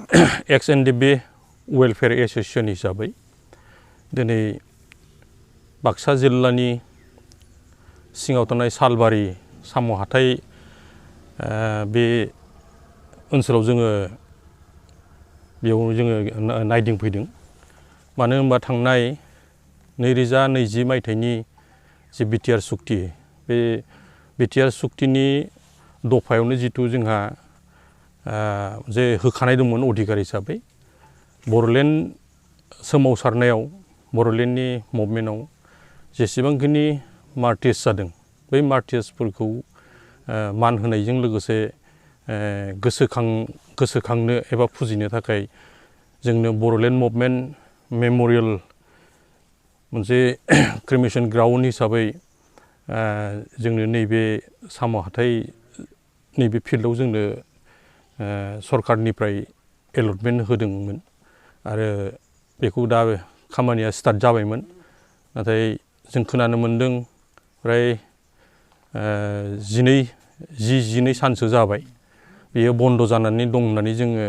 XNDB welfare association हिसाबै दिनै बाक्सा जिल्लानि सिङाव थानाय सालबारि साम' हाथाय बे ओनसोलाव जोङो बेयाव जोङो नायदिंफैदों। मानो होनबा थांनाय 2020 मायथाइनि जे बिटिआर सुक्ति बे बिटिआर सुक्तिनि दफायावनो जितु जोंहा जे होखानाय दंमोन अधिकार हिसाबै बर'लेण्ड सोमावसारनायाव बर'लेण्डनि मुभमेन्टआव जेसेबांखिनि मार्टिस जादों बै मार्टिसफोरखौ मान होनायजों लोगोसे गोसोखांनो एबा फुजिनो थाखाय जोंनो बर'लेण्ड मुभमेन्ट मेम'रियेल मोनसे क्रिमेसन ग्राउन्ड हिसाबै जोंनो नैबे साम' हाथाय नैबे फिल्डआव जोंनो सरकारनिफ्राय एलटमेन्ट होदोंमोन आरो बेखौ दा खामानिया स्टार्ट जाबायमोन। नाथाय जों खोनानो मोन्दों फ्राय 12 सानसो जाबाय बेयो बन्द जानानै दं होननानै जोङो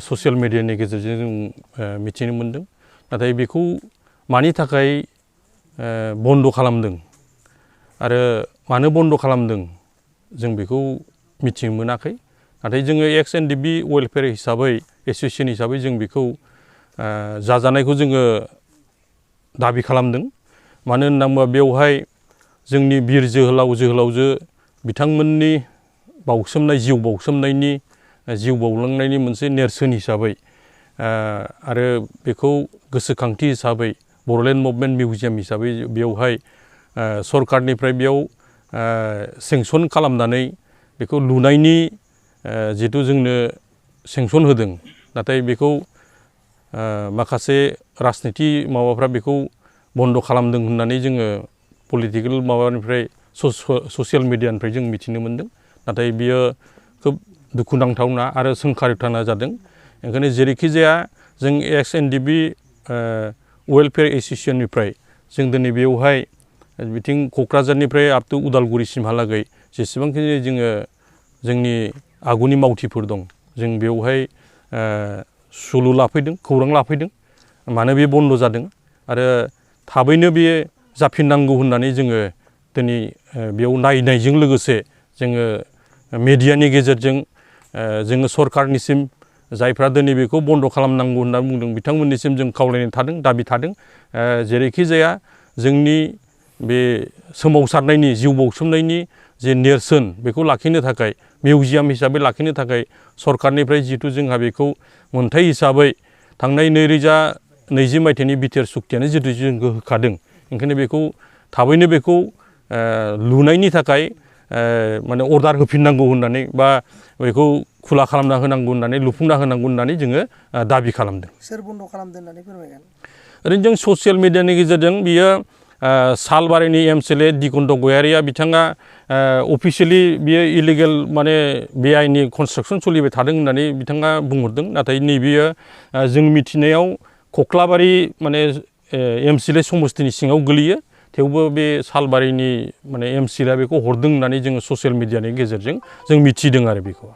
ससियेल मिडियानि गेजेरजों जों मिथिनो मोन्दों। नाथाय बेखौ मानि थाखाय बन्द खालामदों आरो मानो बन्द खालामदों जों बेखौ मिथिनो मोनाखै। नाथाय जोङो XNDB वेलफेयर हिसाबै एसोसिएशन हिसाबै जों बेखौ जाजानायखौ जोङो दाबि खालामदों। मानो होनना बुङोबा बेवहाय जोंनि बिर जोहोलावजो बिथांमोननि जिउ बावलांनायनि मोनसे नेरसोन हिसाबै आरो बेखौ गोसोखांथि हिसाबै बर'लेण्ड मुभमेन्ट मिउजियाम हिसाबै बेवहाय सरकारनिफ्राय बेयाव सेंसन खालामनानै बेखौ लुनायनि जितु जोंनो सेंसन होदों। नाथाय बेखौ माखासे राजनिति माबाफ्रा बेखौ बन्द खालामदों होननानै जोङो पलिटिकेल माबानिफ्राय ससियेल मिडियानिफ्राय जों मिथिनो मोन्दों। नाथाय बियो खोब दुखुनांथावना आरो सोंखारिथावना जादों। ओंखायनो जेरैखि जाया जों XNDB वेलफेयर एसोसिएशननिफ्राय जों दिनै बेवहाय बिथिं क'क्राझारनिफ्राय आप टु उदालगुरिसिमहालागै जेसेबांखिनि जोङो जोंनि आगुनि मावथिफोर दं जों बेवहाय सुलु लाफैदों, खौरां लाफैदों मानो बे बन्द जादों आरो थाबैनो बे जाफिननांगौ होननानै जोङो दिनै बेयाव नायनायजों लोगोसे जोङो मिडियानि गेजेरजों जोङो सरकारनिसिम जायफ्रा दिनै बेखौ बन्द खालामनांगौ होनना बुंदों बिथांमोननिसिम जों खावलायनाय थादों, दाबि थादों। जेरैखि जाया जोंनि बे सोमावसारनायनि जिउ बाउसोमनायनि जे नेरसोन बेखौ लाखिनो थाखाय मिउजियाम हिसाबै लाखिनो थाखाय सरकारनिफ्राय जितु जोंहा बेखौ मोनथाय हिसाबै थांनाय 2020 मायथाइनि बिटिआर सुक्तियानो जितु जोंखौ होखादों। ओंखायनो बेखौ थाबैनो बेखौ लुनायनि थाखाय माने अर्डार होफिननांगौ होननानै बा बेखौ खुला खालामना होनांगौ होननानै लुफुंना होनांगौ होननानै जोङो दाबि खालामदों। सोर बन्द खालामदों होननानै फोरमायगोन? ओरैनो जों ससियेल मिडियानि गेजेरजों बियो सालबारिनि MCLA दिगन्त गयारिया बिथाङा अफिसियेलि बियो इलिगेल माने बेआइननि कनस्ट्राक्सन सोलिबाय थादों होननानै बिथाङा बुंहरदों। नाथाय नैबेयो जों मिथिनायाव कख्लाबारि माने MCLA समस्तिनि सिङाव गोलैयो। थेवबो बे सालबारिनि माने MCLA बेखौ हरदों होननानै जोङो ससियेल मिडियानि गेजेरजों जों मिथिदों आरो बेखौ।